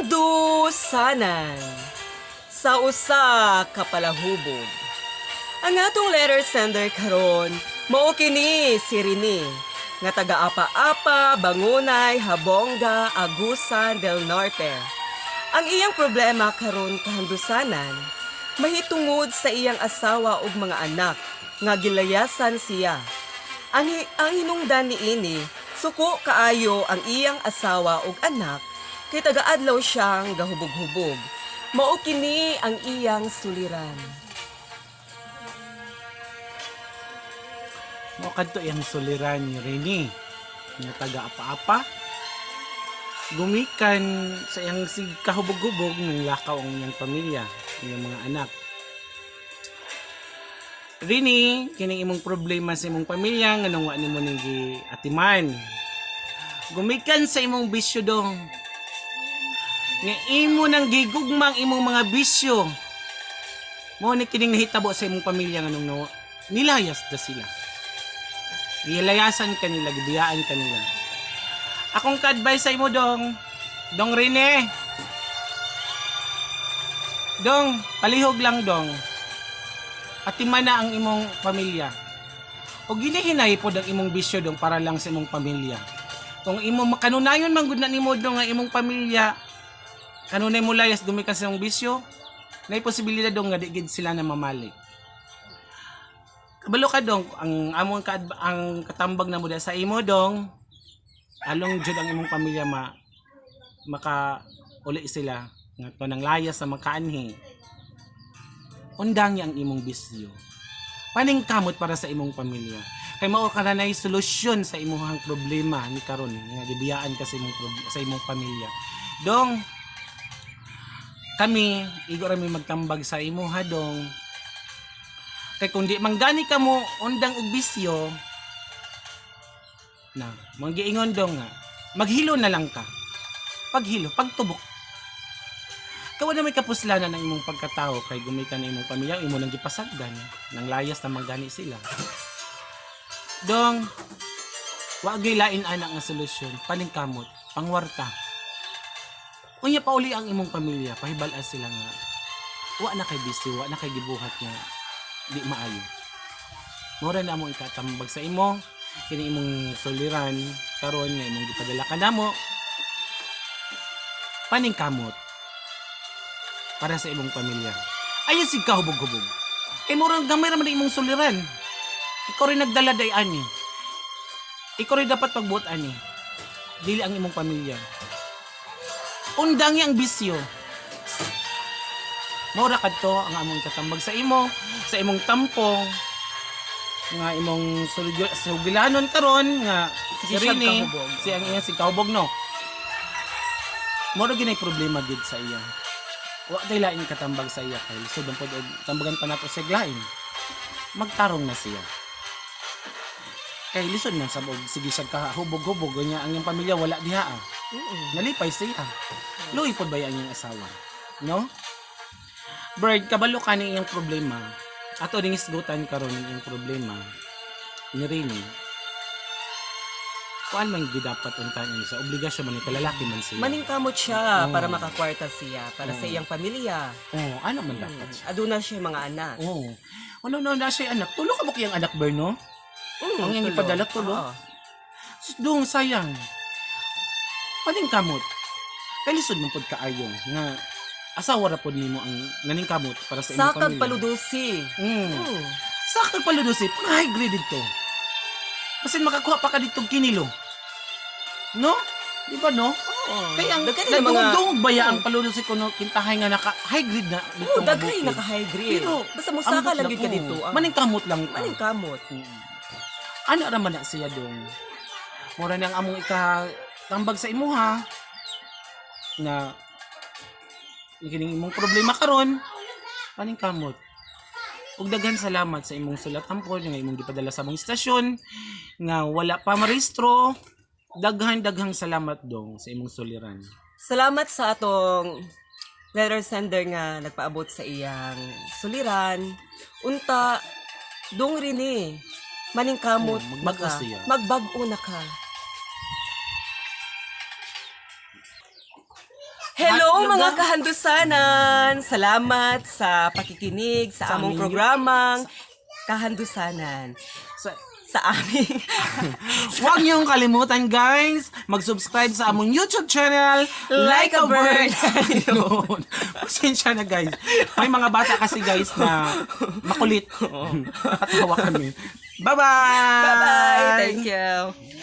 Kadusanan sa usa ka palahubog. Ang atong letter sender karon mao kini si Rini nga taga Apa-Apa, Bangunay, Habonga, Agusan del Norte. Ang iyang problema karon kahandusanan mahitungod sa iyang asawa ug mga anak nga gilayasan siya. Ang hinungdan niini suko kaayo ang iyang asawa ug anak kay taga-adlaw siyang gahubog-hubog. Mao kini ang iyang suliran. Mo kadto iyang suliran ni Rene nga taga Apa-Apa. Gumikan sa iyang kahubog-hubog ng lakaw ang iyang pamilya, iyang mga anak. Rene, kining imong problema sa imong pamilya nga nang wa nimo ning giatiman. Gumikan sa imong bisyo dong. Nga imo nang gigugmang imong mga bisyo. Mo ni kining nahitabo sa imong pamilya nga nung nilayas da sila. Gilayasan kanila, gibiyaan kanila. Akong ka-advise sa imo dong Rene. Dong, palihog lang dong. Atiman na ang imong pamilya. O ginihinay po ang imong bisyo dong para lang sa imong pamilya. Kung imong kanunayon man gud na nimo dong nga imong pamilya, kanunay mo layas gumikan sa imong bisyo, nay posibilidad dong nga di gid sila na mamali. Kabalo ka dong ang among ang katambag na mo sa imo dong along jud ang imong pamilya maka uli sila nga nang layas sa makaanhi. Undangi ang imong bisyo. Paningkamot para sa imong pamilya. Kay mao ka na solusyon sa imong problema ni karon nga gibiyaan ka sa imong pamilya. Dong kami igo ra mi magtambag sa imo ha dong. Kay kung di manggani ka mo undang og bisyo na manggiingon dong nga maghilo na lang ka. Paghilo, pagtubok. Kawa na may kapuslanan ng imong pagkatao kay gumikan na imong pamilya, imo nang gipasagdan, nang layas na manggani sila. Dong, wa gyud lain anak nga solusyon, paningkamot, pangwarta. Unya pauli ang imong pamilya, pahibal-an sila nga wa na kay busy, wa na kay gibuhat nga di maayo. Mora na among ikatambag sa imo, kini imong suliran karon nga imong gipadala kanamo. Paningkamot para sa imong pamilya. Ayun si kahubog-hubog. Kay murang gamay ra man imong suliran. Ikaw rin nagdala day ani. Ikaw rin dapat pagbuot ani. Dili ang imong pamilya. Undangi ang bisyo. Maura kadto ang among katambag sa imo, sa imong tampong nga imong sugilanon karon nga si Rene, si ang iyang si kahubog no. Maura ginay problema gid sa iya. Wa tay lain katambag sa iya kay lisod ang pod tambagan pa nato sa glain. Magtarong na siya. Kay lisod man sabog sige siya kahubog-hubog nya ang iyang pamilya wala diha. Nalipay siya. Luoy pod ba ang iyang asawa? No? Bird, kabalo ka ni iyang problema. Ato ding isgutan karon ng iyang problema. Ni Rene. Kuan man gyud dapat untahan sa obligasyon man ni kalalaki man siya. Maningkamot siya para makakwarta siya para sa iyang pamilya. Ano man dapat siya? Aduna siya mga anak. Ano na siya anak? Tulo ka ba kiyang anak Berno? Ang iyang ipadala tulo. Dong sayang. Paningkamot. Kay lisod man pod kaayo nga asawa ra pod nimo ang naningkamot para sa imong pamilya. Sakag paludusi. Sakag paludusi, high grade to. Kasi makakuha pa ka dito kinilo. No? Di ba no? Kaya ang nagdungog baya ang paludusi ko no kintahay nga naka high grade na dito. Daghay naka high grade. Pero basta mo saka lang gid ka dito. Maningkamot lang. Maningkamot. Ano ra man na siya dong? Mura nang among ikatambag sa imuha na kining imong problema karon paningkamot. Ug daghan salamat sa imong sulat ampon nga imong gipadala sa among istasyon nga wala pa marehistro. Daghang salamat dong sa imong suliran. Salamat sa atong letter sender nga nagpaabot sa iyang suliran. Unta dong Rene, maningkamot magbag-o na ka. Hello Oo, mga kahandusanan, salamat sa pakikinig sa Sa among aming programang Kahandusanan. Sa aming Huwag niyong kalimutan, guys, mag-subscribe sa among YouTube channel, Like a Bird. Yun. Pasensya na, guys. May mga bata kasi, guys, na makulit. Nakatawa kami. Bye-bye! Bye-bye! Thank you!